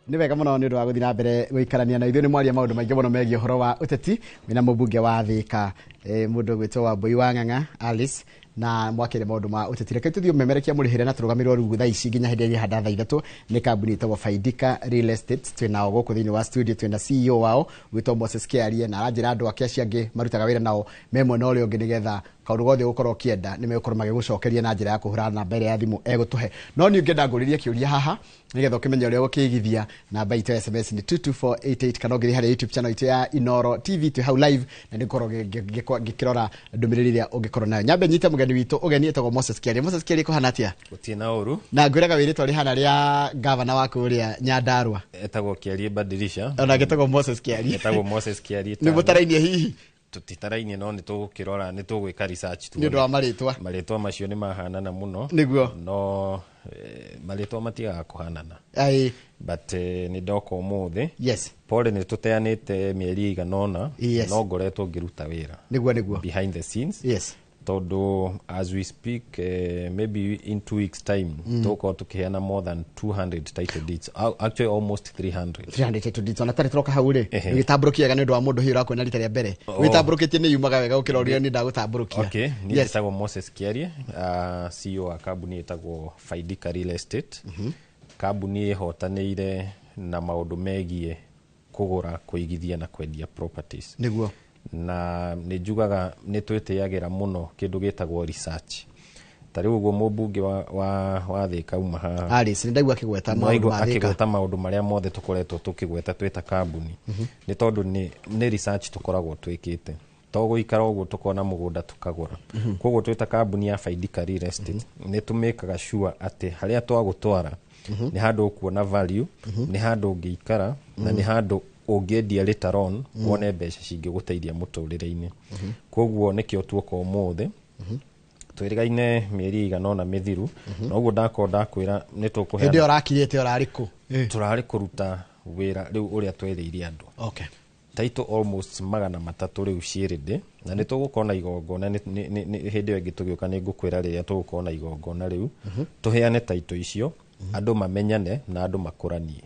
Nĩ wega mũno nĩ ũndũ wa gũthiĩ na mbere gũikarania na ithuĩ. Nĩ mwaria maũndũ maingĩ mũno megiĩ ũhoro wa ũteti wĩna mũmbunge wa Thĩka, mũndũ ũgwĩtwo Wambui wa Ng'ang'a Alice, na mwakĩre maũndũ ma ũteti. Reke tũthiĩ ũmemerekia mũrĩhĩre na tũrũgamĩrĩrwo rĩu thaa ici nginya hĩndĩ ĩrĩa ihanda thaa 3 nĩ kambuni ĩtagwo Faidika Real Estate. Twĩ nao gũkũ thĩinĩ wa studio, twĩna CEO wao gwĩtwo Moses Kĩarie, na aranjĩra andũ ake acio angĩ marutaga wĩra nao me mwena ũrĩa ũngĩ, nĩgetha kaũndũ gothe ũgũkorwo ũkĩenda nĩ megũkorwo magĩgũcokeria na njĩra ya kũhũra namba ĩrĩa ya thimũ egũtũhe. No niĩ ũngĩenda ngũrĩrie kĩũria haha nĩgetha ũkĩmenye ũrĩa ũgũkĩigithia, namba itũ ya SMS nĩ 22488, kana ũngĩthiĩ harĩa YouTube channel itũ ya Inoro TV, twĩ hau live na nĩngũkorwo ngĩkĩrora ndũmĩrĩri ĩrĩa ũngĩkorwo nayo. Nyambe nyite mũgeni witũ ũgeni ĩtagwo Moses Kĩarie. Moses Kĩarie, kũhana atĩa? Gũtirĩ na ũru. Na ngwĩraga wĩrĩtwa rĩhana rĩa gavana wa kũrĩa Nyandarua. Etagwo Kĩarie Badirisha. Ona gĩtagwo Moses Kĩarie. Etagwo Moses Kĩarie. Nĩ mũtarainie hihi? Tũtitarainie, no nĩ tũgũkĩrora, nĩ tũgwĩka research. Nĩ ũndũ wa marĩtwa. Marĩtwa macio nĩ mahanana mũno. No marĩtwa matigaga kũhanana. But nĩ ndoka ũmũthĩ. Pole nĩ tũteanĩte mĩeri ĩigana ũna. No ngoretwo ngĩruta wĩra nĩguo nĩguo behind the scenes, tondũ as we speak, maybe in 2 weeks time tũgũkorwo tũkĩheana more than 200 title deeds. Actually almost 300. 300 title deeds. Ona tarĩ tũroka hau rĩ, wĩtambũrũkie wega nĩ ũndũ wa mũndũ hihi ũrakuona rita rĩa mbere. Wĩtambũrũkĩtie nĩ yumaga wega gũkĩra ũrĩa niĩ ndagũtambũrũkia. Okay, niĩ njĩtagwo Moses Kĩarie, CEO wa kambuni ĩtagwo Faidika Real Estate. Kambuni ĩhotanĩire na maũndũ megiĩ kũgũra, kũigithia na kwendia properties. Na nĩ njugaga nĩ twĩtĩagĩra mũno kĩndũ gĩtagwo research. Ta rĩu ũguo mũmbunge wa Thĩka uma haha. Alice, nĩ ndaigua akĩgweta maũndũ Mwaigua ma Thĩka. Akĩgweta maũndũ marĩa mothe tũkoretwo tũkĩgweta twĩ ta kambuni, nĩ tondũ nĩ research tũkoragwo twĩkĩte, to gũikara ũguo tũkona mũgũnda tũkagũra. Koguo twĩ ta kambuni ya Faidika Real Estate nĩ tũmĩkaga sure atĩ harĩa twagũtwara nĩ handũ ũkuona value, nĩ handũ ũngĩikara, na nĩ handũ ũngĩendia later on wone mbeca cingĩgũteithia mũtũrĩre-inĩ. Koguo nĩkĩo tuoka ũmũthĩ. Twĩrĩgaine mĩeri ĩigana ũna mĩthiru, noguo ndakorwo ndakwĩra nĩ Hĩndĩ tũkũheana. ĩyo ũrakirĩte ũrarĩ kũ? Tũrarĩ kũruta wĩra rĩu ũrĩa twerĩire andũ. Title almost 300 rĩu ciĩ ready, na nĩ tũgũkorwo na igongona hĩndĩ ĩyo ĩngĩ tũgĩũka. Nĩ ngũkwĩra rĩrĩa tũgũkorwo na igongona rĩu tũheane title icio, andũ mamenyane na andũ makũranie.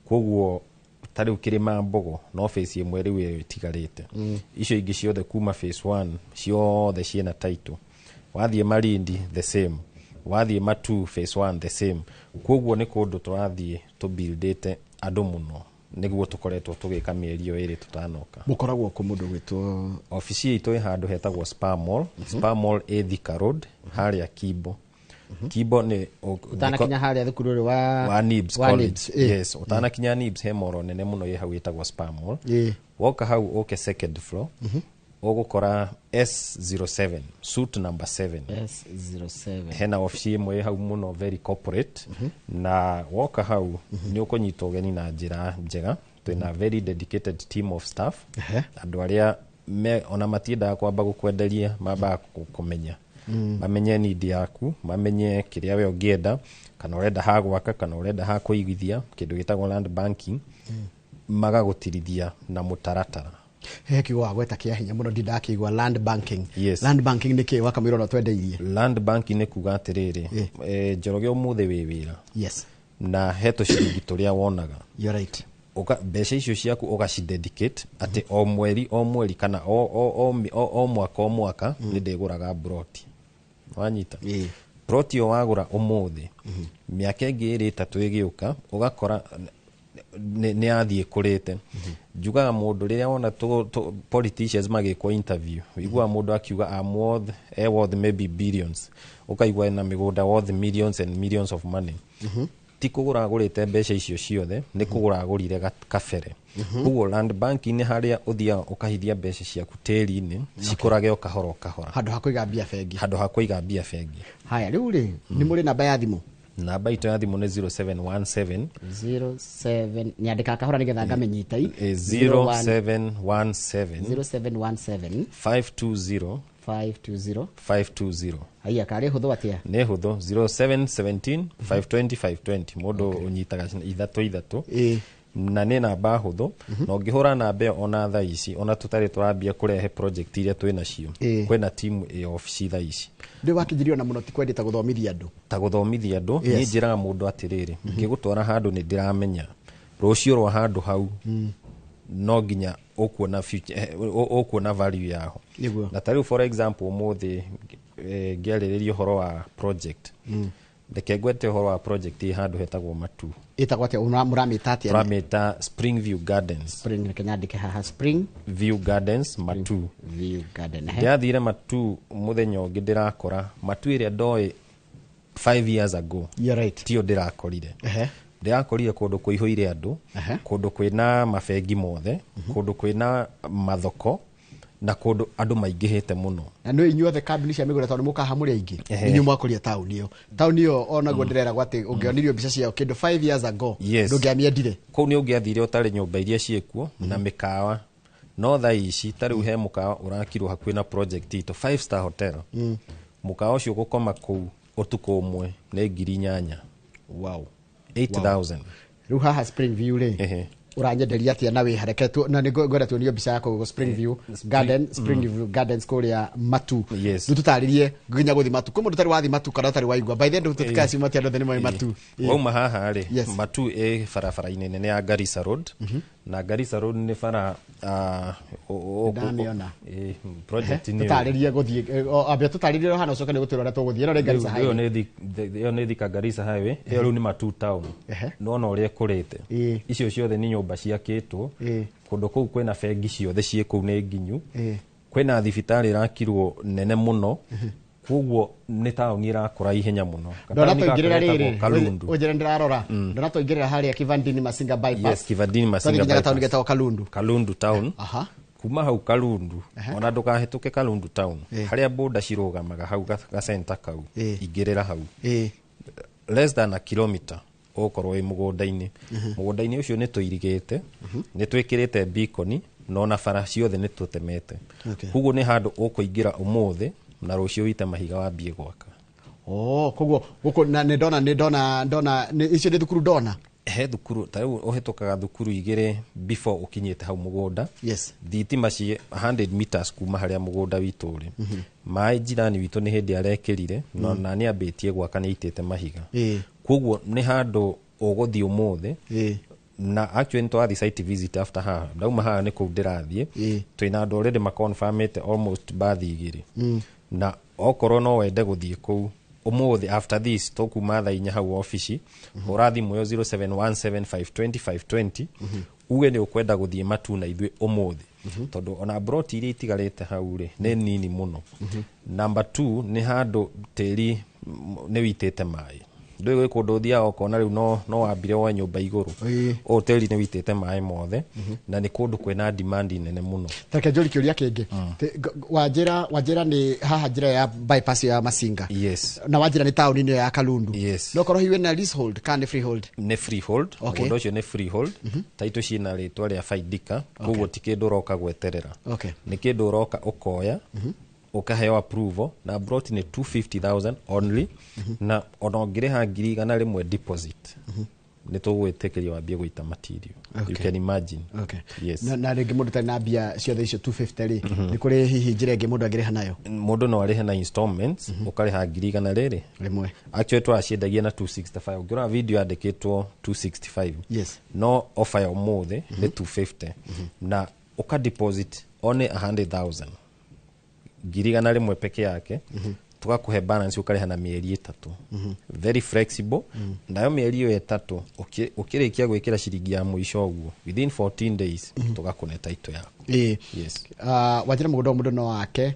Koguo ta rĩu Kĩrĩma Mbogo no phase ĩmwe rĩu ĩyo ĩtigarĩte. Icio ingĩ ciothe kuma phase 1 ciothe ciĩna title. Wathiĩ Malindi the same, wathiĩ Matu phase 1 the same. Koguo nĩ kũndũ tũrathiĩ tũbuildĩte andũ mũno, nĩguo tũkoretwo tũgĩka mĩeri ĩyo ĩrĩ tũtanoka. Mũkoragwo kũ, mũndũ gwĩtwo? Obici itũ ĩ handũ hetagwo Spa Mall. Spa Mall ĩ Thika Road harĩa Kimbo. Kimbo nĩ Ũtanakinya harĩa thukuru ũrĩ wa wa Nibs wa College. Nibs. Yes, ũtanakinya Nibs he mall nene mũno ĩ hau ĩtagwo Spa Mall. Woka hau ũke second floor, ũgũkora S07, suite number 7. S07. Hena obici ĩmwe ĩ hau mũno, very corporate, na woka hau nĩ ũkũnyitwo ũgeni na njĩra njega. Twĩna very dedicated team of staff, andũ arĩa me ona matiendaga kwamba gũkwenderia, mambaga kũmenya, mamenye need yaku, mamenye kĩrĩa we ũngĩenda, kana ũrenda ha gwaka kana ũrenda ha kũigithia, kĩndũ gĩtagwo land banking, magagũtirithia na mũtaratara. He kiugo wagweta kĩa hinya mũno ndindakĩigua, land banking. Yes. Land banking nĩ kĩ wakamwĩra ona twendeirie? Land banking nĩ kuga atĩrĩrĩ, Njoroge, ũmũthĩ wĩ wĩra na he tũciringi tũrĩa wonaga. You're right. Mbeca icio ciaku ũgacidedicate atĩ o mweri o mweri kana o mwaka o mwaka nĩ ndĩgũraga broti. Wanyita? Ploti ĩyo wagũra ũmũthĩ, mĩaka ĩngĩ ĩrĩ ĩtatũ ĩgĩũka ũgakora nĩ yathiĩ kũrĩte. Njugaga mũndũ rĩrĩa wona politicians magĩkwo interview, iguaga mũndũ akiuga, "I'm worth, worth maybe billions," ũkaigua ena mĩgũnda worth millions and millions of money. Ti kũgũra agũrĩte mbeca icio ciothe, nĩ kũgũra agũrire kabere. Koguo land banking nĩ harĩa ũthiaga ũkahithia mbeca ciaku tĩri-inĩ cikũrage o kahora o kahora. Handũ ha kũiga mbia bengi. Handũ ha kũiga mbia bengi. Haya, rĩu rĩ, nĩ mũrĩ namba ya thimũ? Namba itũ ya thimũ nĩ 0717. 07, nyandĩka kahora nĩgetha ngamenyita i. 0717. 0717. 520. 520. 520. Haiya, karĩ hũthũ atĩa? Nĩ hũthũ, 0717 520 520. Mũndũ ũnyitaga ithatũ ithatũ. Na nĩ namba hũthũ, na ũngĩhũra namba ĩyo ona thaa ici, ona tũtarĩ tũrambia kũrehe project iria twĩ nacio, kwĩna timu ĩ obici thaa ici. Ndĩ wakĩnjirie ona mũno ti kwendete gũthomithia andũ. Ta gũthomithia andũ. Niĩ njĩraga mũndũ atĩrĩrĩ, ngĩgũtwara handũ nĩ ndĩramenya. Rũciũ rwa handũ hau no nginya ũkuona future, ũkuona value yaho. Na ta rĩu, for example, ũmũthĩ ngĩarĩrĩria ũhoro wa project, reke ngwete ũhoro wa project ĩ handũ hetagwo Matu. Ĩtagwo atĩa? Mũramĩta atĩa? Tũramĩta Spring View Gardens. Spring, reke nyandĩke haha, Spring View Gardens, Matu. View Garden. Ndĩrathire Matu mũthenya ũngĩ, ndĩrakora Matu ĩrĩa ndoĩ 5 years ago You're right. tiyo ndĩrakorire. Ndĩrakorire kũndũ kũihũire andũ, kũndũ kwĩna mabengi mothe, kũndũ kwĩna mathoko na kũndũ andũ maingĩhĩte mũno. Na nĩ inyuothe kambuni cia mĩgũnda, tondũ mũkaha mũrĩ aingĩ, inyuĩ mwakũria taũni ĩyo. Taũni ĩyo onaguo ndĩreragwo atĩ ũngĩonirio mbica ciayo kĩndũ 5 years ago, ndũngĩamĩendire. Kũu nĩ ũngĩathire ũtarĩ nyũmba iria ciĩkuo na mĩkawa, no thaa ici ta rĩu he mũkawa ũrakirwo hakuhĩ na project itũ, five star hotel. Mũkawa ũcio gũkoma kũu ũtukũ ũmwe nĩ 8,000. 8000. Rĩu haha Spring View rĩ, ũranyenderia atĩa na wĩ hareke na nĩ ngwenda tuonio mbica ya kũu Spring View Garden, Spring View Gardens kũrĩa Matu. Yes. Rĩu tũtarĩrie nginya gũthiĩ Matu, kwĩ mũndũ ũtarĩ wathiĩ Matu kana ũtarĩ waigua by then tũtikaci mati andũ othe nĩ moĩ Matu. Wauma haha rĩ, Matu ĩ barabara-inĩ nene ya Garissa Road, na Garissa Road nĩ bara Ndamĩona. Project nĩ Tũtarĩrie gũthiĩ, ambia tũtarĩrie hana, ũcoke nĩ gũtwĩra ũrĩa tũgũthiĩ. Ĩno nĩ Garissa Ĩyo Highway. ĩyo nĩ Thika Garissa Highway. Ĩyo rĩu nĩ Matu town. Nona ũrĩa ĩkũrĩte? Icio ciothe nĩ nyũmba ciakĩtwo. Kũndũ kũu kwĩna bengi ciothe ciĩ kũu nĩ nginyu. Kwĩna thibitarĩ ĩrakirwo nene mũno, koguo nĩ taũni ĩrakũra ihenya mũno. Ndona Gataũni gaka tũingĩrĩra getagwo rĩrĩ Kalundu. Ũnjĩre ndĩrarora, ndona tũingĩrĩra harĩa Kivandini Masinga bypass. Yes, Kivandini Masinga Twathiĩ nginya gataũni bypass. getagwo Kalundu. Kalundu town. Kuma hau Kalundu, ona ndũkahĩtũke Kalundu town, harĩa boda cirũgamaga hau gacenta kau, ingĩrĩra hau, less than a kilometer ũgũkorwo wĩ mũgũnda-inĩ. Mũgũnda-inĩ ũcio nĩ tũirigĩte, nĩ twĩkĩrĩte beacon, na ona bara ciothe nĩ tũtemete. Koguo nĩ handũ ũkũingĩra ũmũthĩ na rũciũ wite mahiga wambie gwaka. Oh, koguo gũkũ na nĩ ndona, nĩ ndona, ndona icio nĩ thukuru ndona. He thukuru, ta rĩu ũhĩtũkaga thukuru igĩrĩ before ũkinyĩte hau mũgũnda. Thitima ciĩ 100 meters kuma harĩa mũgũnda witũ ũrĩ. Maĩ jirani witũ nĩ hĩndĩ arekĩrire, no na nĩ ambĩtie gwaka, nĩ aitĩte mahiga. Koguo nĩ handũ ũgũthiĩ ũmũthĩ, na actually nĩ twathi site visit after haha. Ndauma haha nĩ kũu ndĩrathiĩ. Twĩna andũ already maconfirmĩte almost bathi igĩrĩ, na okorwo no wende gũthiĩ kũu ũmũthĩ after this, tũkuma thaa 4 hau obici, hũra thimũ ĩyo 0717520520, uge nĩ ũkwenda gũthiĩ Matu na ithuĩ ũmũthĩ, tondũ ona broti iria itigarĩte hau rĩ nĩ nini mũno. Number two, nĩ handũ tĩri nĩ witĩte maĩ. Ndũĩ gwĩ kũndũ ũthiaga ũkona rĩu no wambire woe nyũmba igũrũ. Ũũ tĩri nĩ witĩte maĩ mothe, na nĩ kũndũ kwĩna demand nene mũno. Reke njũri kĩũria kĩngĩ. Wanjĩra nĩ haha njĩra ya bypass ya Masinga. Yes. Na wanjĩra nĩ taũni ĩyo ya Kalundu. Yes. No korwo hihi wĩna leasehold kana nĩ freehold? Nĩ freehold. Mũgũnda ũcio nĩ freehold, taitũ ciĩna rĩtwa rĩa Faidika, koguo ti kĩndũ ũroka gweterera. Nĩ kĩndũ ũroka ũkoya, ũkaheo approval, na broti nĩ 250,000 only, na ona ũngĩrĩha 100,000 deposit, nĩ tũgwĩtĩkĩria wambie gũita material. You can imagine. Yes. Na rĩngĩ mũndũ ũtarĩ na mbia ciothe icio 250 rĩ, nĩ kũrĩ hihi njĩra ĩngĩ mũndũ angĩrĩha nayo? Mũndũ no arĩhe na installments, ũkarĩha ngiri igana rĩrĩ rĩmwe. Actually tũraciendagia na 265, ũngĩrora video yandĩkĩtwo 265. No offer ya ũmũthĩ nĩ 250, na ũka deposit only 100,000, 100,000 peke yake, tũgakũhe balance ũkarĩha na mĩeri 3, very flexible. Nayo mĩeri ĩyo 3 ũkĩrĩkia gwĩkĩra ciringi ya mũico ũguo, within 14 days tũgakũne title yaku. Yes. Wanjĩra mũgũnda ũyũ mũndũ no wake,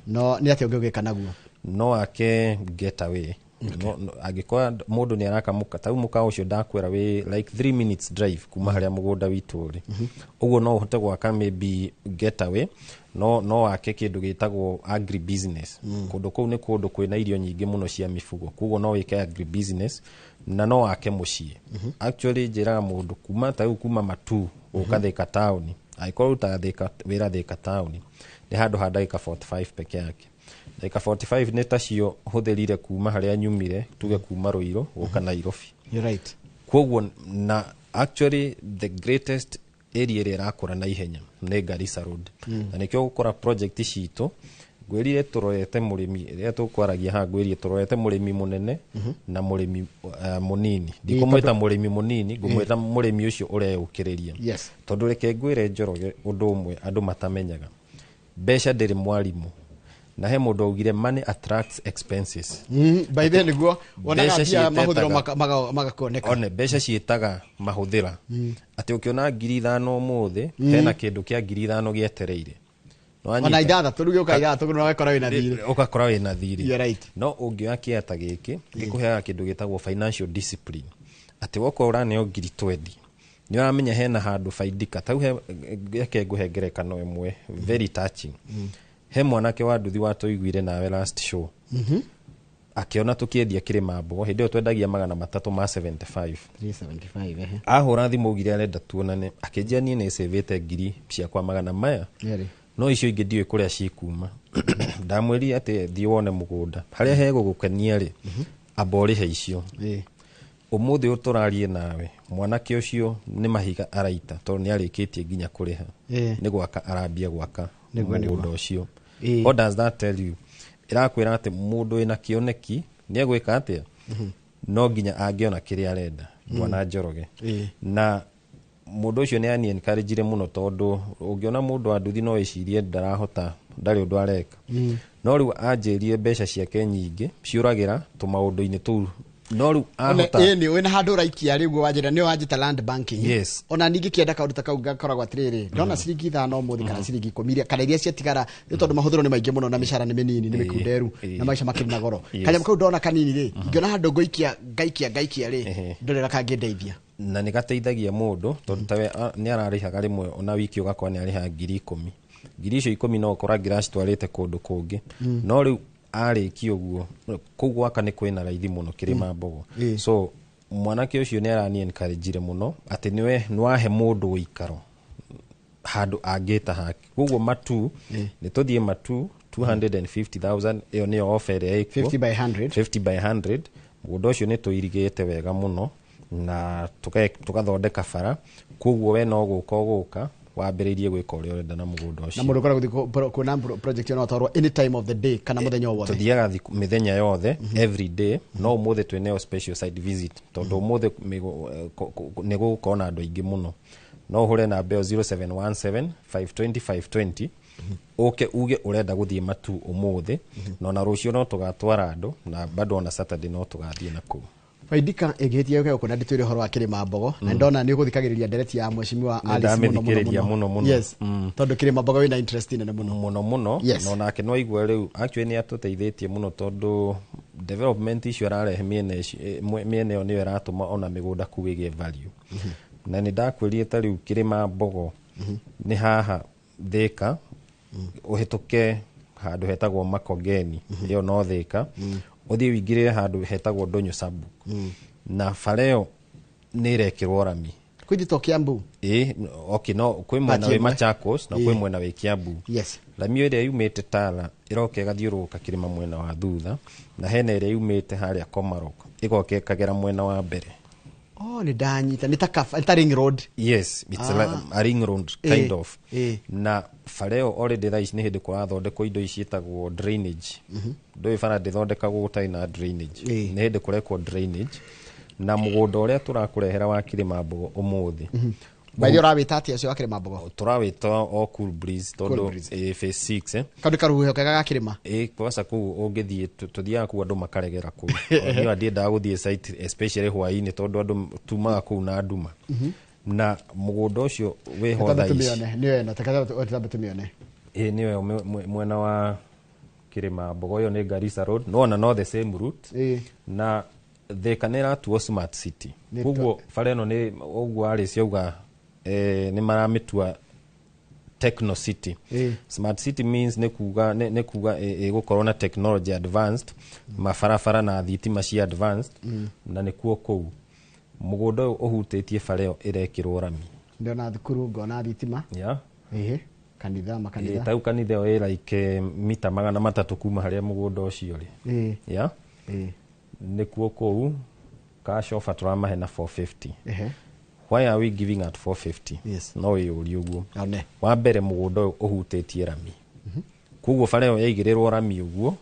no nĩ atĩa ũngĩ ũgĩka naguo? No ake getaway. No, angĩkorwo mũndũ nĩ araka mũka, ta rĩu mũkawa ũcio ndakwĩra wĩ like 3 minutes drive kuma harĩa mũgũnda witũ ũrĩ, ũguo no ũhote gwaka maybe getaway, no wake kĩndũ gĩtagwo agri business. Kũndũ kũu nĩ kũndũ kwĩna irio nyingĩ mũno cia mifugo, koguo no wĩke agri business na no wake mũciĩ. Actually njĩraga mũndũ kuma ta rĩu kuma Matu gũka Thika taũni, angĩkorwo ũrutaga Thika wĩra Thika taũni, nĩ handũ ha ndagĩka 45 peke yake. Ndagĩka 45 nĩ tacio hũthĩrire kuma harĩa nyumire, tuge kuma Ruiru gũka Nairobi. You're right. Koguo na actually the greatest area ĩrĩa ĩrakũra na ihenya nĩ Garissa Road, na nĩkĩo gũkora project citũ Ngwĩrire tũrorete mũrĩmi, rĩrĩa tũkwaragia haha ngwĩrire tũrorete mũrĩmi mũnene na mũrĩmi mũnini. Ndikũmwĩta mũrĩmi mũnini, ngũmwĩta mũrĩmi ũcio ũreyũkĩrĩria. Yes. Tondũ reke ngwĩre Njoroge ũndũ ũmwe andũ matamenyaga, mbeca ndĩrĩ mwarimũ, na he mũndũ augire money attracts expenses. By the nĩguo wonaga Mbeca mbia mahũthĩro ciĩtetaga. Magakoneka. One mbeca ciĩtaga mahũthĩra, atĩ ũkĩona 5,000 ũmũthĩ, hena kĩndũ kĩa 5,000 gĩetereire. Ona Nĩwanyita? 6 rĩu gĩũka 6 no ũgakora wĩna thirĩ. Ũgakora wĩna thirĩ. You're right. No ũngĩoya kĩea ta gĩkĩ, gĩkũheaga kĩndũ gĩtagwo financial discipline, atĩ wokorwo ũraneo 20,000, nĩ ũramenya hena handũ faidika tau. He reke ngũhe ngerekano ĩmwe very touching. He mwanake wa nduthi watũiguire nawe last show, akĩona tũkĩendia Kĩrĩma Mbogo hĩndĩ ĩyo twendagia 375. 375, ehe. Ahũra thimũ augire arenda tuonane, akĩnjĩra niĩ nĩ cĩvĩte ngiri ciakwa magana maya, Yerĩ. no icio ingĩ ndiũĩ kũrĩa cikuma. Ndamwĩrire atĩ thiĩ wone mũgũnda harĩa hegũgũkenia rĩ, amba ũrĩhe icio. Ũmũthĩ ũyũ tũrarie nawe, mwanake ũcio nĩ mahiga araita, tondũ nĩ arĩkĩtie nginya kũrĩha. Nĩ gwaka arambia gwaka mũgũnda ũcio. What does that tell you? Ĩrakwĩra atĩ mũndũ wĩna kĩoneki nĩ egwĩka atĩa? No nginya angĩona kĩrĩa arenda, bwana Njoroge. Na mũndũ ũcio nĩ ani encourage mũno, tondũ ũngĩona mũndũ wa nduthi no ĩcirie ndarahota, ndarĩ ũndũ areka. No rĩu anjĩrire mbeca ciake nyingĩ ciũragĩra tũmaũndũ-inĩ tũu, no rĩu ahota Ĩni wĩna handũ ũraikia rĩu wanjĩra nĩyo wanjĩta land banking. Yes. Ona ningĩ kĩenda kaũndũ ta kau gakoragwo atĩrĩrĩ, ndona ciringi 5 ũmũthĩ kana ciringi 10 kana iria ciatigara, nĩ tondũ mahũthĩro nĩ maingĩ mũno na mĩcara nĩ mĩnini, nĩ mĩkunderu na maica makĩrĩ na goro. Kanyamũ kau ndona kanini rĩ, ingĩona handũ ngũikia ngaikia ngaikia rĩ, ndorera kangĩndeithia. Na nĩ gateithagia mũndũ, tondũ tawe nĩ ararĩhaga rĩmwe ona wiki, ũgakora nĩ arĩhaga 10,000. Ngiri icio 10 no ũkora ngĩracitwarĩte kũndũ kũngĩ, no rĩu arĩkia ũguo kũu gwaka nĩ kwĩna raithi mũno Kĩrĩma Mbogo. So mwanake ũcio nĩ arani encourage mũno atĩ nĩwe nĩwahe mũndũ ũikaro handũ angĩta hake. Koguo matu nĩ tũthiĩ matu 250,000, ĩyo nĩyo offer ĩrĩa ĩkuo. 50 by 100. 50 by 100. Mũgũnda ũcio nĩ tũirigĩte wega mũno na tũgathondeka bara, koguo we no gũka ũgũka wambĩrĩirie gwĩka ũrĩa ũrenda na mũgũnda Na ũcio. mũndũ ũkoragwo gũthiĩ kuona project ĩyo no atwarwo any time of the day kana mũthenya o wothe? Tũthiaga mĩthenya yothe, every day, no ũmũthĩ twĩnayo special site visit, tondũ ũmũthĩ nĩ gũgũkorwo na andũ aingĩ mũno. No ũhũre namba ĩyo 0717 520 520, ũke uge ũrenda gũthiĩ matu ũmũthĩ, na ona rũciũ no tũgatwara andũ, na bado ona Saturday no tũgathiĩ na kũu. Faidika ĩngĩhĩtia yũke gũkũ na ndĩtwĩre ũhoro wa Kĩrĩma Mbogo, na ndona nĩ ũgũthikagĩrĩria ndereti ya mheshimiwa Nĩ Alice mũno mũno. ndamĩthikĩrĩria mũno mũno. Yes, tondũ Kĩrĩma Mbogo wĩna interest nene mũno. Mũno mũno. Na onake no aigua rĩu actually nĩ atũteithĩtie mũno, tondũ development icio ararehe mĩena mĩena ĩyo nĩyo ĩratũma ona mĩgũnda kũu ĩgĩe value. Na nĩ ndakwĩrire ta rĩu Kĩrĩma Mbogo nĩ haha Thĩka, ũhĩtũke handũ hetagwo Makongeni, ĩyo no Thĩka, ũthiĩ ũingĩrĩre handũ hetagwo Ndũnyũ Sabuk, na bara ĩyo nĩ ĩrekĩrwo rami. Kwĩthi to Kiambu? Ĩ, okay, no kwĩ mwena Part wĩ ĩmwe. Machakos na kwĩ mwena wĩ Kiambu. Rami ĩrĩa yumĩte Tala ĩroka ĩgathiũrũrũka kĩrĩma mwena wa thutha, na hena ĩrĩa yumĩte harĩa Komarok ĩgoka ĩkagera mwena wa mbere. Oh, nĩ ndanyita, nĩ ta nĩ ta ring road. Yes, it's like a ring road kind of. Na bara ĩyo already thaa ici nĩ hĩndĩ kũrathondekwo indo ici ciĩtagwo drainage. Ndũĩ bara ndĩthondekagwo gũtarĩ na drainage. Nĩ hĩndĩ kũrekwo drainage, na mũgũnda ũrĩa tũrakũrehera wa Kĩrĩma Mbogo ũmũthĩ, By the way, ũrawĩta atĩa ũcio wa Kĩrĩma Mbogo? Tũrawĩta o Cool Breeze, Cool tondũ Breeze. Phase 6. Kau nĩ karuhuho kega ga kĩrĩma. Ĩ, kwaca kũu ũngĩthiĩ tũthiaga kũu andũ makaregera kũu. Niĩ ndiendaga gũthiĩ site especially hwaĩ-inĩ, tondũ andũ tumaga kũu na nduma, na mũgũnda ũcio wĩho Twambe thaa ici. tũmĩone, nĩyo ĩno, teka twambe tũmĩone. Ĩ, nĩyo mwena wa Kĩrĩma Mbogo, ĩyo nĩ Garissa Road, no ona no the same route. Na Thĩka nĩ ĩratuo smart city. Koguo bara ĩno nĩ ũguo arĩ ciauga, nĩ maramĩtua techno city. Smart city means nĩ kuga ĩgũkorwo na technology advanced, mabarabara na thitima cia advanced. Na nĩkuo kũu mũgũnda ũyũ ũhutĩtie bara ĩyo ĩrekĩrwo rami. Ndĩrona thukuru, ngona thitima. Ĩhĩ, kanitha, makanitha. Tau kanitha ĩyo ĩ like mita 300 kuma harĩa mũgũnda ũcio ũrĩ. Yeah. Nĩkuo kũu cash offer tũramahe na 450. Why are we giving at 450? Yes. No wĩyũrie ũguo. One. Wa mbere, mũgũnda ũyũ ũhutĩtie rami. Koguo bara ĩyo yaigĩrĩrwo rami ũguo,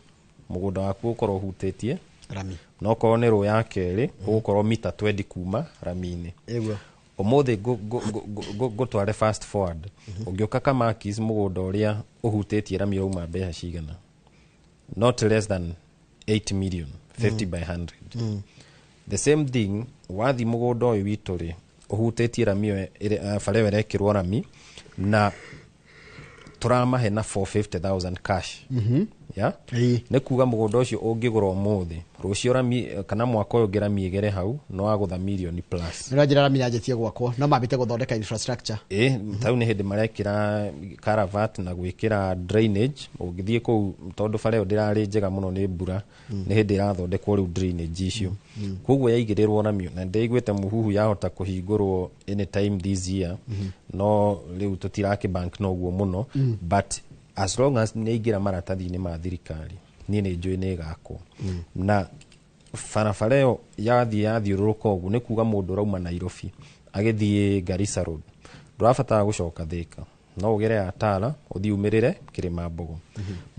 mũgũnda waku ũkorwo ũhutĩtie rami, na okorwo nĩ rũ ya kerĩ ũgũkorwo mita 20 kuma rami-inĩ. Ĩguo. Ũmũthĩ ngũtware fast forward, ũngĩũka Kamakis, mũgũnda ũrĩa ũhutĩtie rami ũrauma mbeca cigana? Not less than 8 million, 50 by 100. The same thing, wathi mũgũnda ũyũ witũ rĩ, ũhutĩtie rami ĩyo bara ĩyo ĩrekĩrwo rami na tũramahe na 450,000 cash, yeah? Ĩĩ. Nĩ kuga mũgũnda ũcio ũngĩgũra ũmũthĩ, rũciũ rami kana mwaka ũyũ ũngĩ rami ĩgere hau, no wagũtha mirioni plus. Nĩ ũranjĩra rami yanjĩtie gwakwo, no mambĩte gũthondeka infrastructure. Ĩ, tau nĩ hĩndĩ marekĩra caravat na gwĩkĩra drainage. Ũngĩthiĩ kũu, tondũ bara ĩyo ndĩrarĩ njega mũno nĩ mbura, nĩ hĩndĩ ĩrathondekwo rĩu drainage icio. Koguo yaigĩrĩrwo rami, na ndĩiguĩte mũhuhu yahota kũhingũrwo anytime this year, no rĩu tũtirakĩ bank noguo mũno, but as long as nĩ aingĩra maratathi-inĩ ma thirikari, niĩ nĩ njũĩ nĩ ĩgakwo. Na barabara ĩyo yathiĩ yathiũrũrũka ũguo, nĩ kuga mũndũ ũrauma Nairobi agĩthiĩ Garissa Road ndũrabatara gũcoka Thika, no ũgere ya Tala ũthiĩ umĩrĩre Kĩrĩma Mbogo.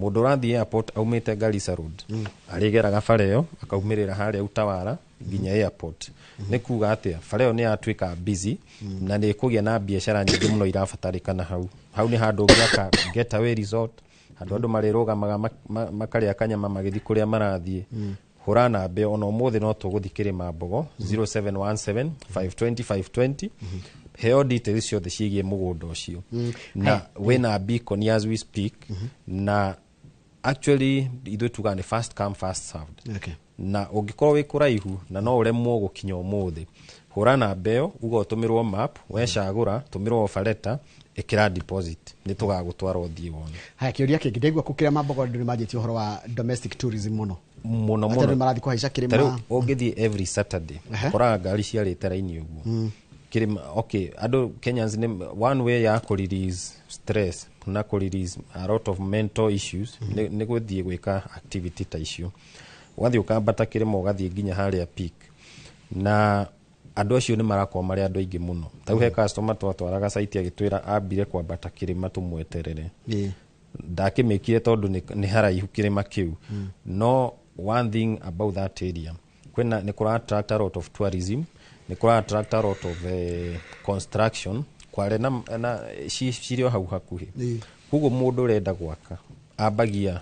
Mũndũ ũrathiĩ airport aumĩte Garissa Road arĩgeraga bara ĩyo akaumĩrĩra harĩa Utawala nginya airport. Nĩ kuga atĩa? Bara ĩyo nĩ yatuĩka busy na nĩ ĩkũgĩa na biacara nyingĩ mũno irabatarĩkana hau. Hau nĩ handũ ũngĩaka getaway resort, handũ andũ marĩrũgamaga makarĩa kanyama magĩthiĩ kũrĩa marathiĩ. Hũra namba ĩyo, ona ũmũthĩ no tũgũthiĩ Kĩrĩma Mbogo, 0717 520 520, heo details ciothe ciĩgiĩ mũgũnda ũcio na wĩna beacon as we speak. Na actually ithuĩ tugaga nĩ first come, first served. Na ũngĩkorwo wĩ kũraihu na no ũremwo gũkinya ũmũthĩ, hũra namba ĩyo, uga ũtũmĩrwo map, wecagũra tũmĩrwo offer letter, ĩkĩra deposit, nĩ tũgagũtwara ũthiĩ wone. Haya, kĩũria kĩngĩ, ndaigua kũkĩrĩa Mambogo andũ nĩ manjĩtie ũhoro wa domestic tourism mũno. Mũno. Atĩ Mũno. andũ marathiĩ kũhaica Ta rĩu kĩrĩma. Ũngĩthiĩ every Saturday, ũkoraga ngari ciarĩte raini ũguo kĩrĩma. Okay, andũ Kenyans nĩ one way ya kũ release stress na kũ release a lot of mental issues nĩ gũthiĩ gwĩka activity ta icio. Ũgathiĩ ũkambata kĩrĩma, ũgathiĩ nginya harĩa peak, na andũ acio nĩ marakorwo marĩ andũ aingĩ mũno. Tau he customer twatwaraga site agĩtwĩra ambire kwambata kĩrĩma tũmweterere. Ndakĩmĩkire tondũ nĩ haraihu kĩrĩma kĩu. No one thing about that area, kwĩna nĩ kũra attract a lot of tourism, nĩ kũra attract a lot of construction kware na cirĩ o hau hakuhĩ. Koguo mũndũ ũrenda gwaka ambagia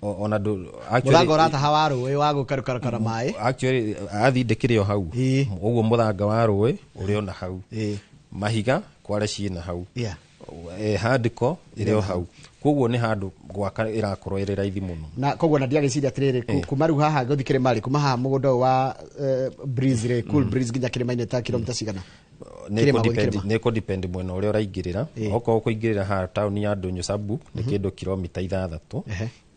ona Mũthanga ũrataha wa rũĩ wa gũkarũkarũkara maĩ. Actually athi ndĩkĩrĩ o hau. Ũguo mũthanga wa rũĩ ũrĩ ona hau, mahiga kware ciĩna hau, hardcore ĩrĩ o hau. Koguo nĩ handũ gwaka ĩrakorwo ĩrĩ raithi mũno. Na koguo na ndiagĩciria atĩrĩrĩ, kuma rĩu haha gũthiĩ kĩrĩma rĩ, kuma haha mũgũnda ũyũ wa breeze rĩ, cool breeze, nginya kĩrĩma-inĩ ta kilomita cigana? Kĩrĩma gũthiĩ kĩrĩma. Nĩ kũ depend mwena ũrĩa ũraingĩrĩra. Okorwo kũingĩrĩra haha taũni ya Ndũnyũ Sabuk nĩ kĩndũ kilomita 6,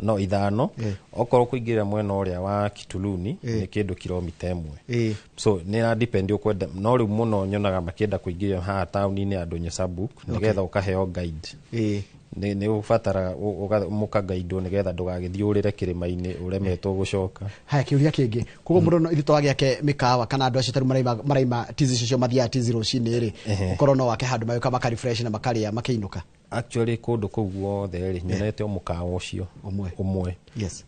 no 5. Okorwo kũingĩrĩra mwena ũrĩa wa Kituluni nĩ kĩndũ kilomita 1. So nĩ ĩra depend ũkwenda, no rĩu mũno nyonaga makĩenda kũingĩrĩra haha taũni-inĩ ya Ndũnyũ Sabuk nĩgetha ũkaheo guide. Nĩ ũbataraga mũkagaidwo nĩgetha ndũgagĩthiĩ ũrĩre kĩrĩma-inĩ ũremetwo gũcoka. Haya, kĩũria kĩngĩ, koguo mũndũ no ithuĩ twagĩake mĩkawa kana andũ acio tarĩu maraima tizi icio mathiaga tizi rũcinĩ rĩ, ũkorwo no wake handũ magĩũka maka refresh na makarĩa makĩinũka? Actually kũndũ kũu guothe rĩ, nyonete o mũkawa ũcio Ũmwe. Ũmwe.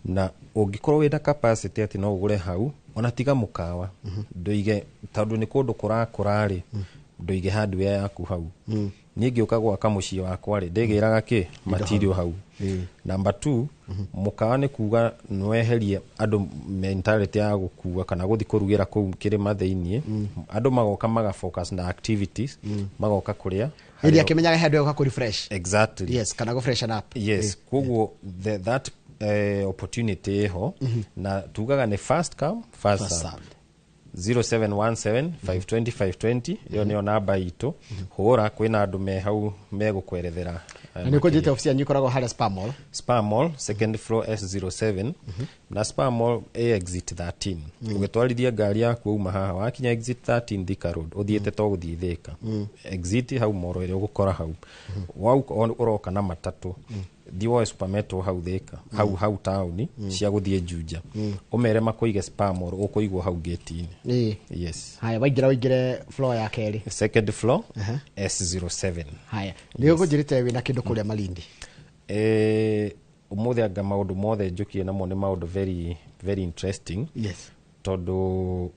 Na ũngĩkorwo wĩna capacity atĩ no ũgũre hau, ona tiga mũkawa, ndũige, tondũ nĩ kũndũ kũrakũra rĩ, ndũige hardware yaku hau. Niĩ ngĩũka gwaka mũciĩ wakwa rĩ, ndĩgĩraga kĩ material hau. Number two, mũkawa nĩ kuga nĩweherie andũ mentality ya gũkua kana gũthiĩ kũrugĩra kũu kĩrĩma thĩiniĩ. Andũ magoka maga focus na activities, magoka kũrĩa Hĩndĩ akĩmenyaga he andũ yoka kũ refresh. Exactly. Yes, kana gũ freshen up. Yes, koguo that opportunity ĩho, na tugaga nĩ first come, first First served. Served. 0717 520 520, ĩyo nĩyo namba itũ, hũra, kwĩna andũ me hau megũkwerethera. Na nĩ ũkũnjĩte obici yanyu ĩkoragwo harĩa Spa Mall? Spa Mall, second floor, S07, na Spa Mall A exit 13. Ũgĩtwarithia ngari yaku wauma haha, wakinya exit 13 Thika Road, ũthiĩte to gũthiĩ Thika, exit hau moro ĩrĩa ũgũkora hau. Wauka ũroka na matatũ, thiĩ woe Super Metro hau Thika, hau hau taũni cia gũthiĩ Juja, ũmere makũige Spa Mall, ũkũigwo hau gate-inĩ. Yes. Haya, waingĩra ũingĩre floor ya kerĩ. Second floor, S07. Haya, nĩ ũkũnjĩrĩte wĩna kĩndũ kũrĩa Malindi. Ũmũthĩ anga maũndũ mothe njũkire namo nĩ maũndũ very very interesting. Tondũ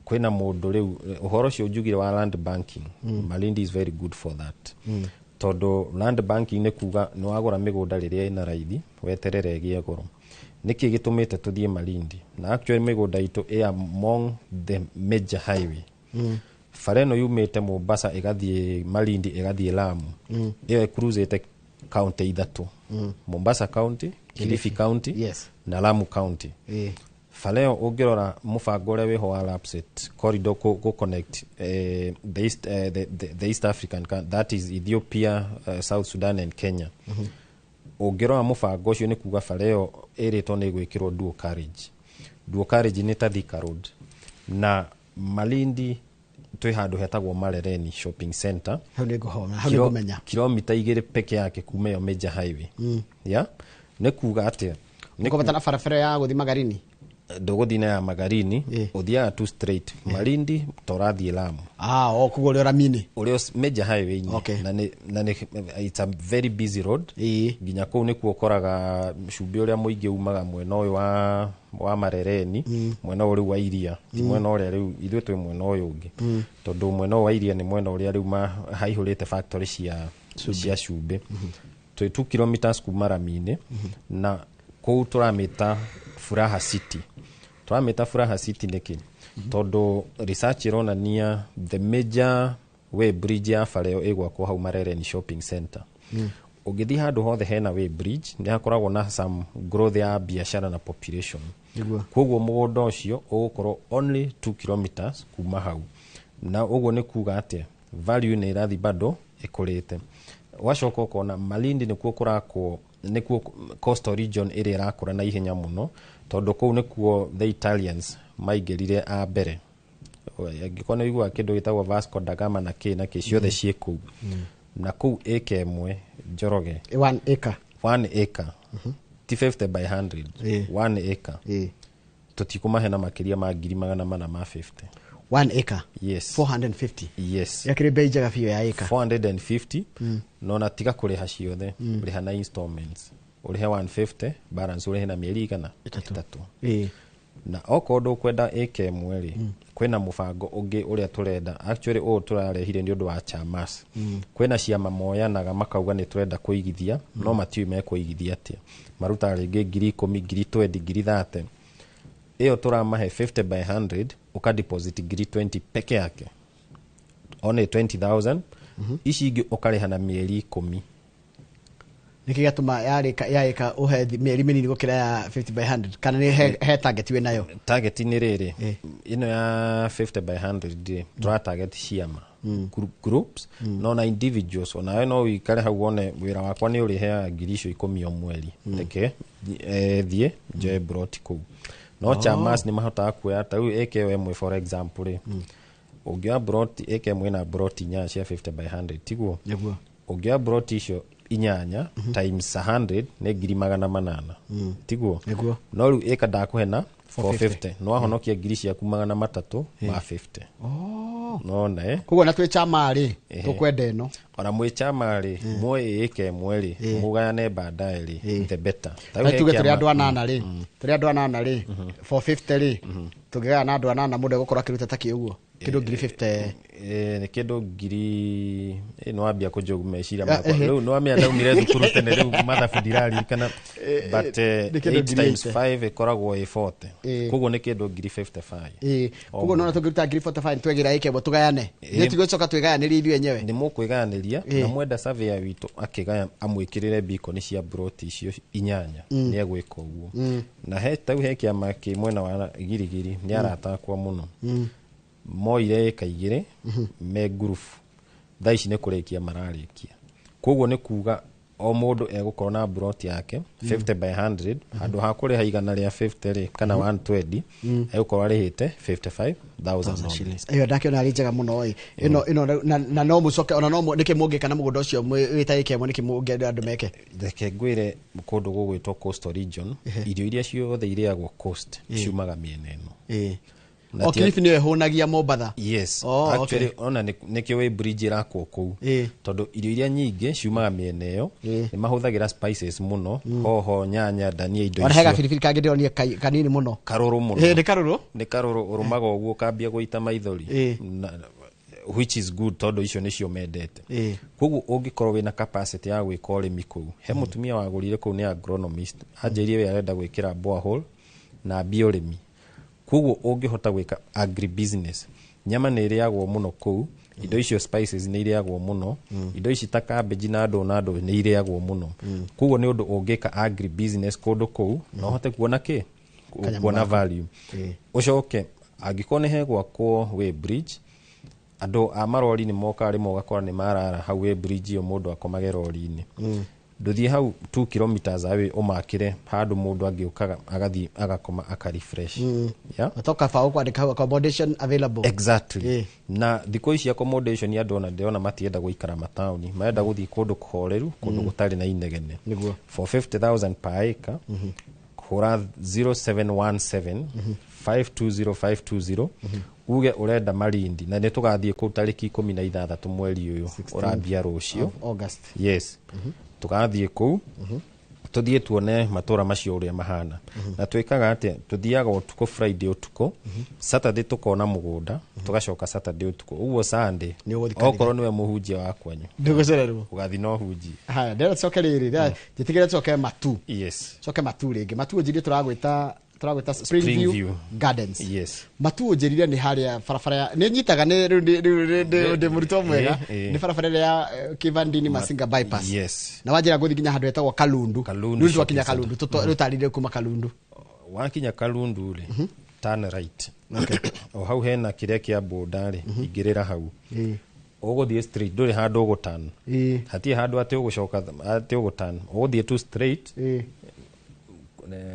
kwĩna mũndũ rĩu ũhoro ũcio njugire wa land banking, Malindi is very good for that, tondũ land banking nĩ kuga nĩ wagũra mĩgũnda rĩrĩa ĩna raithi, weterere ĩgĩe goro. Nĩkĩ gĩtũmĩte tũthiĩ Malindi? Na actually mĩgũnda itũ ĩ among the major highway. Bara ĩno yumĩte Mombasa ĩgathiĩ Malindi ĩgathiĩ Lamu, ĩyo ĩcruisĩte county ithatũ, Mombasa County, Kilifi County na Lamu County. Bara ĩyo ũngĩrora mũbango ũrĩa wĩho wa LAPSSET corridor kũ connect the East African, that is Ethiopia, South Sudan and Kenya. Ũngĩrora mũbango ũcio nĩ kuga bara ĩyo ĩrĩtwo nĩ ĩgwĩkĩrwo dual carriage. Dual carriage nĩ ta Thika Road. Na Malindi twĩ handũ hetagwo Marereni Shopping Center. Hau nĩ ngũhona, hau nĩ ngũmenya. Kilomita 2 peke yake kuma ĩyo major highway. Yeah? Nĩ kuga atĩa? Nĩ Kũbatana barabara ya gũthiĩ Magarini. Ndũgũthiĩ na ya Magarini, ũthiaga tu straight Malindi ta ũrathiĩ Lamu. Ah, o koguo ũrĩ rami-inĩ. Ũrĩa major highway-inĩ. Na nĩ it's a very busy road. Nginya kũu nĩkuo ũkoraga cumbĩ ũrĩa mũingĩ umaga mwena ũyũ wa Marereni, mwena ũyũ rĩu wa iria, ti mwena ũrĩa rĩu ithuĩ twĩ mwena ũyũ ũngĩ, tondũ mwena ũyũ wa iria nĩ mwena ũrĩa rĩu haihũrĩte factory cia cumbĩ. Twĩ 2 kilometers kuma rami-inĩ, na kũu tũramĩta Furaha City. Tũramĩta Furaha City nĩkĩ? Tondũ research ĩronania the major way bridge ya bara ĩyo ĩgwakwo hau Marereni Shopping Center. Ũngĩthiĩ handũ hothe hena way bridge, nĩ hakoragwo na some growth ya biashara na population. Koguo mũgũnda ũcio ũgũkorwo only 2 kilometers kuma hau, na ũguo nĩ kuga atĩa? Value nĩ ĩrathiĩ bado ĩkũrĩte. Wacoka ũkona Malindi nĩkuo kũrakwo, nĩkuo coastal region ĩrĩa ĩrakũra na ihenya mũno, tondũ kũu nĩkuo the Italians maingĩrire a mbere. Angĩkorwo nĩ ũiguaga kĩndũ gĩtagwo Vasco da Gama na kĩ na kĩ, ciothe ciĩ kũu. Na kũu ĩka ĩmwe, Njoroge, 1 acre. 1 acre, ti 50 by 100. 1 acre. Tũtikũmahe na makĩria ma 450,000. 1 acre. Yes. 450. Yes. Yakĩrĩ bei njega biũ ya acre. 450. No na tiga kũrĩha ciothe, rĩha na installments, ũrĩhe 150, balance ũrĩhe na mĩeri igana? Ĩtatũ. Ĩtatũ. Na okorwo ndũkwenda ĩka ĩmwe rĩ, kwĩna mũbango ũngĩ ũrĩa tũrenda. Actually ũũ tũrarehire nĩ ũndũ wa chamas. Kwĩna ciama moyanaga makauga nĩ tũrenda kũigithia, no matiũĩ mekũigithia atĩa. Marutaga rĩngĩ 10,000, 20,000, 30,000. Ĩyo tũramahe 50 by 100, ũka deposit 20,000 peke yake, only 20,000. Ici ingĩ ũkarĩha na mĩeri 10. Nĩkĩ gĩatũma yarĩka ya ĩka ũhe mĩeri mĩnini gũkĩra ya 50 by 100? Kana nĩ he target wĩ nayo? Target nĩ rĩrĩ, ĩno ya 50 by 100 rĩ, tũra target ciama, groups, no na individuals onawe no wĩikare hau wone wĩra wakwa nĩ ũrĩheaga 10,000 o mweri, reke thiĩ njoe broti kũu. No chamas nĩ mahotaga kuoya ta rĩu ĩka ĩyo ĩmwe, for example rĩ, ũngĩoya broti ĩka ĩmwe na broti inyanya cia 50 by 100, tiguo? Nĩguo. Ũngĩoya broti icio inyanya times 100 nĩ 800,000, tiguo? Nĩguo. No rĩu ĩka ndakũhe na 450, no wahonokia 350,000. Nona eh? Koguo na twĩ chama rĩ, tũkwenda ĩno. Ona mwĩ chama rĩ, muoe ĩka ĩmwe rĩ, mũgayane baadaye rĩ, the better. Ta rĩu Na he tuge tũrĩ kĩama- andũ anana rĩ, tũrĩ andũ anana rĩ, 450 rĩ, tũngĩgaya na andũ anana, mũndũ egũkorwo akĩruta ta kĩ ũguo kĩndũ 50,000? Nĩ kĩndũ ngiri nĩ wambia kũnjũgu meciria Ah, makwa. Rĩu nĩ wamenya ndaumire thukuru tene, rĩu mathabu ndiraririkana, but nĩ kĩndũ 8 ngiri times 80. 5 ĩkoragwo ĩ 40. Koguo nĩ kĩndũ 55,000. Koguo nona tũngĩruta 45,000 twegĩra ĩka ĩmwe tũgayane, nĩ tigũcoka twĩgayanĩrie ithuĩ enyewe. Nĩ mũkwĩgayanĩria, na mwenda surveyor witũ akĩgaya amwĩkĩrĩre bikoni cia broti icio inyanya, nĩ egwĩka ũguo. Na he tau he kĩama kĩ mwena wa Girigiri, nĩ arata akwa mũno, moire ĩka 2 me ngurubu, thaa ici nĩ kũrĩkia mararĩkia. Koguo nĩ kuga o mũndũ egũkorwo na broti yake 50 by 100. Handũ ha kũrĩha 150 rĩ, kana 120, egũkorwo arĩhĩte 55,000 only. Ĩyo ndakĩona arĩ njega mũno ĩ ĩno na no mũcoke ona no nĩkĩ mũngĩka na mũgũnda ũcio wĩta ĩka ĩmwe? Nĩkĩ mũngĩenda andũ meke? Reke ngwĩre, kũndũ gũgwĩtwo coastal region, irio iria ciothe irĩagwo coast ciumaga mĩena ĩno. Na O ti- Kilifi nĩyo ĩhũnagia Mombatha. Yes. Oh, actually okay. ona nĩkĩo wĩ bridge ĩrakwo kũu, tondũ irio iria nyingĩ ciumaga mĩena ĩyo. Nĩ mahũthagĩra spices mũno, hoho, nyanya, ndania, indo Ona he icio. gabiribiri kangĩ ndĩronire kanini mũno. Karũrũ mũno. Nĩ karũrũ. Nĩ karũrũ, ũrũmaga ũguo ũkambia gũita maithori. Which is good, tondũ icio nĩcio mendete. Koguo ũngĩkorwo wĩna capacity ya gwĩka ũrĩmi kũu, he mũtumia wagũrire kũu, nĩ agronomist, anjĩrire we arenda gwĩkĩra borehole na ambie ũrĩmi. Koguo ũngĩhota gwĩka agribusiness, nyama nĩ ĩrĩagwo mũno kũu, indo icio spices nĩ irĩagwo mũno, indo ici ta cabbage na ndũ na ndũ nĩ irĩagwo mũno. Koguo nĩ ũndũ ũngĩka agribusiness kũndũ kũu na ũhote kuona kĩ, Kanyamũ kuona gaka. value. Ũcoke angĩkorwo nĩ hegwakwo way bridge, andũ a marori nĩ mokaga rĩmwe, ũgakora nĩ marara hau way bridge ĩyo, mũndũ akomage rori-inĩ. Ndũthiĩ hau 2 kilometers away, ũmakĩre handũ mũndũ angĩũkaga agathiĩ agakoma aka refresh, yeah? Toka bao kwandĩka hau accommodation available. Exactly. Na thikũ ici accommodation, andũ ona ndĩrona matienda gũikara mataũni, marenda gũthiĩ kũndũ kũhoreru, kũndũ gũtarĩ na inegene. For 50,000 per acre, hũra 0717 520 520, uge ũrenda Malindi, na nĩ tũgathiĩ kũu tarĩki 16 mweri ũyũ ũrambia rũciũ. Of August. Yes, tũgathiĩ kũu, tũthiĩ tuone matũra macio ũrĩa mahana. Na twĩkaga atĩa? Tũthiaga ũtukũ, Friday ũtukũ, Saturday tũkona mũgũnda, tũgacoka Saturday ũtukũ ũguo, Sunday Nĩ ũgũthiĩ kanitha. okorwo nĩwe mũhunjia wa kwanyu, Ndũgũcererwo. ũgathiĩ na ũhunjie. Haya, ndĩrenda tũcoke rĩrĩ, njĩtĩkĩre tũcoke Matu. Coke Matu rĩngĩ. Matu ũnjĩrire tũragwĩta Spring View Gardens. Yes. Matu ũnjĩrire nĩ harĩa barabara ya nĩ nyitaga nĩ rĩu ndĩ mũrutwo mwega. Ĩ. Nĩ barabara ĩrĩa ya Kivandini Masinga bypass. Yes. Na wanjĩra ngũthiĩ nginya handũ hetagwo Kalundu. Kalundu Rĩu twakinya Shopping Center. Kalundu, rĩu tarĩrie kuma Kalundu. Wakinya Kalundu rĩ, turn right. O hau hena kĩrĩa kĩa boda rĩ, ingĩrĩra hau, ũgũthiĩ straight, ndũrĩ handũ ũgũtan. Hatirĩ handũ atĩ ũgũcoka atĩ ũgũtan, ũgũthiĩ tu straight.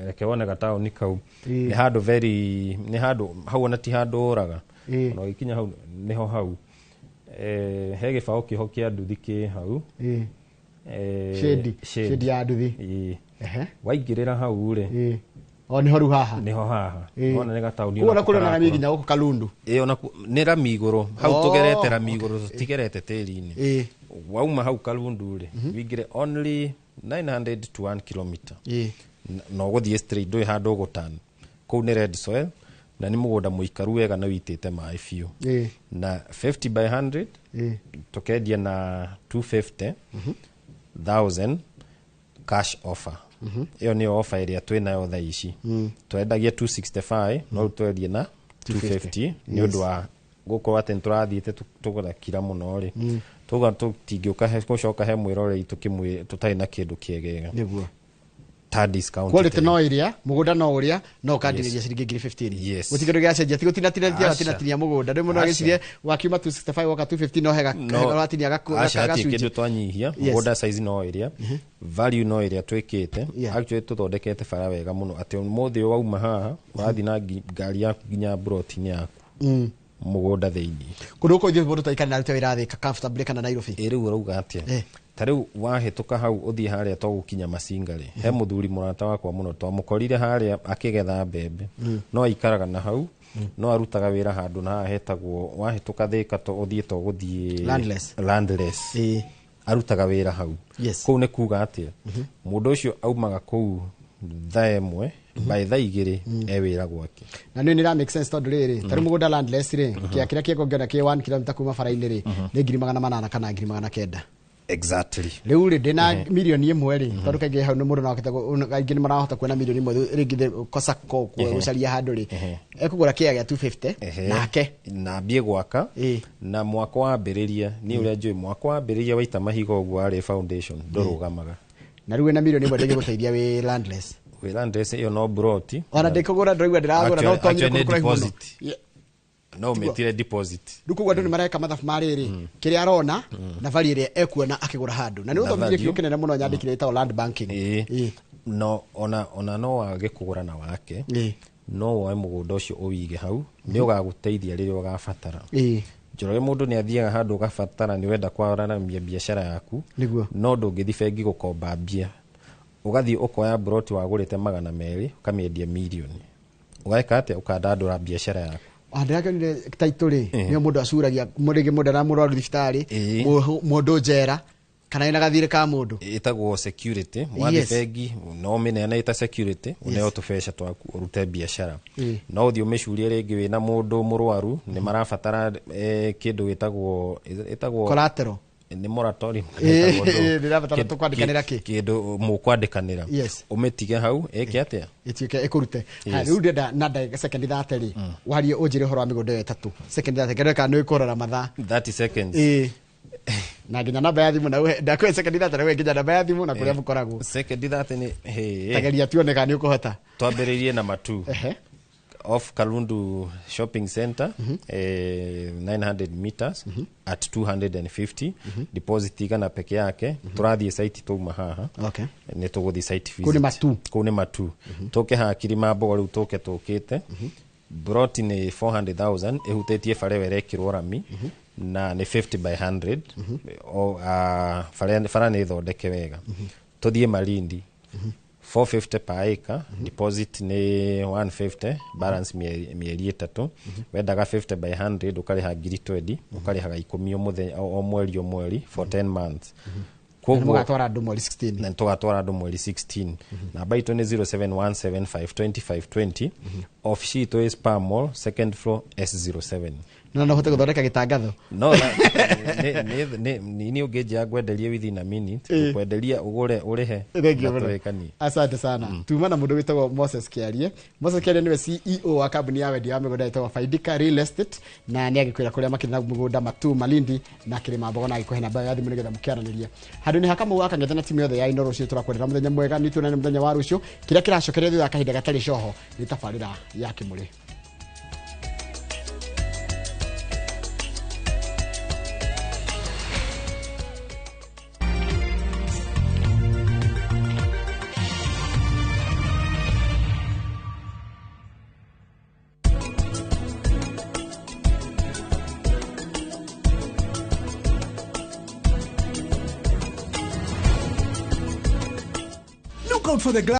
Reke wone gataũni kau. Nĩ handũ very, nĩ handũ hau ona ti handũ ũraga. Ona ũgĩkinya hau nĩho hau. He gĩbaũ kĩho kĩa nduthi kĩ hau. Shade. Shade. Shade ya nduthi. Ĩĩ. Waingĩrĩra hau rĩ, O nĩho rĩu haha. Nĩho haha. Wona nĩ gataũni. Kuona onako kũrĩ na rami karakũra. nginya gũkũ Kalundu. Ĩĩ, ona nĩ rami igũrũ hau. Oh, Tũgerete rami igũrũ, tũtigerete tĩri-inĩ. Wauma hau Kalundu rĩ, wingĩre only 900 to 1 kilometer. Na ũgũthiĩ straight, ndũrĩ handũ ũgũtan. Kũu nĩ red soil na nĩ mũgũnda mũikaru wega na wĩitĩte maĩ biũ. Na 50 by 100 tũkendia na 250,000 cash offer. Ĩyo nĩyo offer ĩrĩa twĩ nayo thaa ici. Twendagia 265, no rĩu twendie na 250 nĩ ũndũ wa gũkorwo atĩ nĩ tũrathiĩte tũgakira mũno rĩ, tuga tũtingĩũka gũcoka he mwĩroreri tũtarĩ na kĩndũ kĩegega ta discount. Quality no ĩrĩa, mũgũnda no ũrĩa, no ũkandĩrĩria ciringi ngiri 15. Yes. Gũtirĩ kĩndũ gĩacenjia, ti gũtinatinia. Aca. Tinatinia mũgũnda rĩu mũndũ Aca. agĩcirie wakiuma 265 woka 215, no hega No, hega ũratinia aca, hatirĩ gacunjĩ. kĩndũ twanyihia. Mũgũnda size no ĩrĩa, value no ĩrĩa twĩkĩte. Actually tũthondekete bara wega mũno atĩ ũmũthĩ wauma haha ũrathiĩ na ngari yaku nginya mburoti-inĩ yaku, mũgũnda thĩinĩ. Kũndũ gũkũ ithuĩ mũndũ twaikara na arute wĩra Thĩka comfortably kana Nairobi. Ĩ rĩu ũrauga atĩa? Ta rĩu wahĩtũka hau ũthiĩ harĩa to gũkinya Masinga rĩ, he mũthuri mũrata wakwa mũno twamũkorire harĩa akĩgetha mbembe, no aikaraga na hau, no arutaga wĩra handũ na haha hetagwo, wahĩtũka Thĩka to ũthiĩ to gũthiĩ Landless. Landless. Arutaga wĩra hau. Kũu nĩ kuga atĩa? Mũndũ ũcio aumaga kũu thaa 1, by thaa 2 e wĩra gwake. Na nĩ nĩ make sense, tondũ rĩrĩ, tarĩu mũgũnda landless rĩ, kĩa kĩrĩa kĩngĩona kĩ 1 kilomita kuma bara-inĩ rĩ, nĩ 800,000 kana 900,000. Rĩu rĩ, ndĩna 1 mirioni rĩ, tondũ kaingĩ hau nĩ mũndũ no ahote aingĩ nĩ marahota kuona 1 mirioni rĩngĩ kosa gũcaria handũ rĩ, ekũgũra kĩea gĩa 250 nake na ambie gwaka. Na mwaka wambĩrĩria, niĩ ũrĩa njũĩ, mwaka wambĩrĩria waita mahiga ũguo warĩ foundation ndũrũgamaga. Na rĩu wĩna 1 mirioni ndĩngĩgũteithia wĩ landless. Wĩ landless ĩyo no broti. Ona ndĩkũgũra, ndĩraigua ndĩragũra no tonyire Actually kũndũ nĩ kũraihu mũno. deposit. No ũmĩtire deposit. Rĩu koguo andũ nĩ mareka mathabu ma rĩrĩ, kĩrĩa arona na value ĩrĩa ekuona akĩgũra handũ, na nĩ Na ũthomithire value. kiugo kĩnene mũno nyandĩkire ĩtagwo land banking. No ona no wage kũgũra na wake, no woe mũgũnda ũcio ũwige hau, nĩ ũgagũteithia rĩrĩa ũgabatara. Njoroge, mũndũ nĩ athiaga handũ ũgabatara, nĩ wenda kwararamia biacara yaku, no ndũngĩthi bengi gũkomba mbia, ũgathiĩ ũkoya broti wagũrĩte 200 ũkamĩendia mirioni, ũgeka atĩa? Ũkandandũra biacara yaku. Ndĩrakĩonire title rĩ, nĩyo mũndũ acuragia rĩngĩ mũndũ ara mũrwaru thibitarĩ, mũndũ njera, kana ĩna gathirĩ ka mũndũ. Ĩtagwo security. Wathiĩ bengi no ũmĩneane ĩta security, ũneo tũbeca twaku ũrute biacara. No ũthiĩ ũmĩcurie rĩngĩ wĩna mũndũ mũrwaru, nĩ marabatara kĩndũ gĩtagwo collateral. Nĩ moratorium. Ndĩrabatara tũkwandĩkanĩra kĩ? Kĩndũ mũkwandĩkanĩra. Ũmĩtige hau ĩke atĩa? Ĩtuĩke ĩkũrute. Rĩu ndĩrenda na ndagĩka second 30 rĩ, warie ũnjĩre ũhoro wa mĩgũnda ĩyo ĩtatũ. Second 30 kĩrĩa kana nĩ ũkũrora mathaa. 30 seconds. Na nginya namba ya thimũ na uhe ndakwe second 30 na uhe nginya namba ya thimũ na kũrĩa mũkoragwo. Second 30 nĩ he. Tageria tuone kana nĩ ũkũhota. Twambĩrĩirie na matu. Off Kalundu Shopping Center, 900 meters at 250. Deposit igana peke yake. Tũrathiĩ site tũma haha. Nĩ tũgũthiĩ site visit. Kũu nĩ Matu. Kũu nĩ Matu. Tũke haha Kilimambogo rĩu tũke tũkĩte. Broti nĩ 400,000 ĩhutĩtie bara ĩyo ĩrekĩrwo rami na nĩ 50 by 100. Bara nĩ thondeke wega. Tũthiĩ Malindi. 450 per acre, deposit nĩ 150, balance mĩeri 3. Wendaga 50 by 100 ũkarĩha 20,000, ũkarĩhaga 10 o mweri for 10 months. Koguo mũgatwara andũ mweri 16. Na tũgatwara andũ mweri 16. Namba itũ nĩ 0717520520. Office itũ ĩ Spar Mall, second floor S07. No no hote gũthondeka gĩtangatho. No nĩ ũngĩnjia ngwenderie within a minute, ngwenderia ũgũre ũrĩhe. Asante sana. Tuma na mũndũ wĩtagwo Moses Kiarie. Moses Kiarie nĩwe CEO wa kambuni ya wendia wa mĩgũnda ĩtagwo Faidika Real Estate, na nĩ agĩkwĩra kũrĩa makĩrĩ na mũgũnda Matu, Malindi na Kilimambogo, na agĩkũhe namba ya thimũ nĩgetha mũkĩaranĩrie. Handũ-inĩ ha Kamau wa Kang'ethe na timu yothe ya Inooro rũciũ tũrakwendera mũthenya mwega, nĩ tuonane mũthenya wa rũciũ. Kĩrĩa kĩracokeria thutha wa kahinda gatarĩ coho nĩ tabarĩra ya Kĩmũrĩ. Look out for the glass.